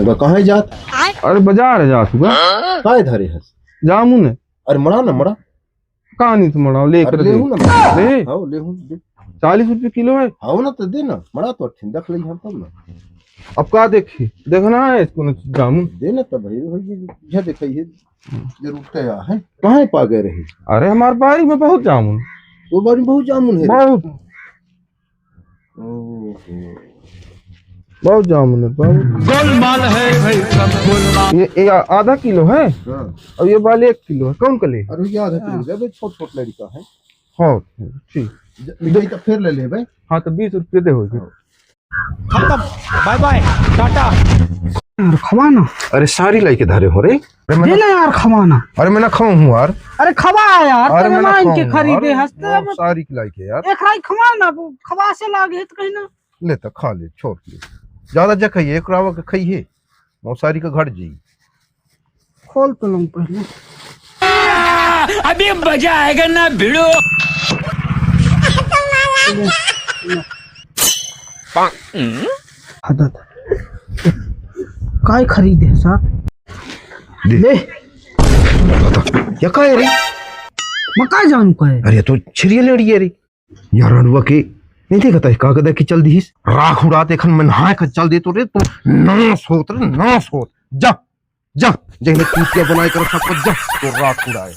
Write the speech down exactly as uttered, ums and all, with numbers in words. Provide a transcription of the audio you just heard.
बा, कहाँ जात? अरे, बाजार जात हूँ बा। काय धरे हस? जामुन है। अरे, मड़ा ना, मड़ा। कहाँ नहीं तो मड़ा, ले अरे, कर दे। लेहू ना, मड़ा। ले। हाँ, लेहू, ले। चालीस रुपये किलो है। हाँ ना, तो दे ना, मड़ा तो अच्छे देख ली हम तब ना। अब का देखी, देखना है इसको ना जामुन। दे ना तब भाई, भाई, ये, ये देखा, ये जरूर तैयार है। कहाँ पा गए रही? अरे, हमारे बारी में बहुत जामुन। वो बारी में बहुत जामुन है? बहुत। ओहो। बहुत जामुन है, बहुत। गोलमाल है भाई, सब गोलमाल। ये, ये आधा किलो है। हाँ। और ये वाले एक किलो है, कौन का ले? अरे, ये आधा किलो दे, छोट छोट लड़का है। हाँ, ठीक। ज-, मिठाई तो फिर ले ले भाई। हाँ, तो बीस रुपये दे हो गए। हाँ। खत्म, बाय बाय, टाटा। यार, खवा ना। अरे, सारी लाई के धरे हो रे। अरे, मैं दे ना ना यार, खवा ना। अरे, मैं ना खाऊं हूँ यार। अरे, खवा यार, अरे, तेरे मैं ना मांग के खाऊं खरीदे यार। हंसते अब। सारी की लाई के यार। एक राई खवा ना, वो खवा से लागे है तो कहीं ना। ले तो खा ले, छोड़ ले। ज्यादा जा खाइए, एक रावा के खाइए, मौसारी का घट जाई। खोल तो लूं पहले। अभी मजा आएगा ना भिड़ो। हदद। काय खरीदे है सा? दे। ले। या काय रे? मैं काय जानू काय? अरे, तो छिरिया लेड़ी है रे। यार, रनुआ के नहीं देखता है, का गदा की चल दीस? राख उड़ाते खन में नहाए का चल दे तो रे, तो नाश होत रे, नाश होत। जा, जा, जहने चूतिया बनाए कर सबको, जा, तो राख उड़ाए।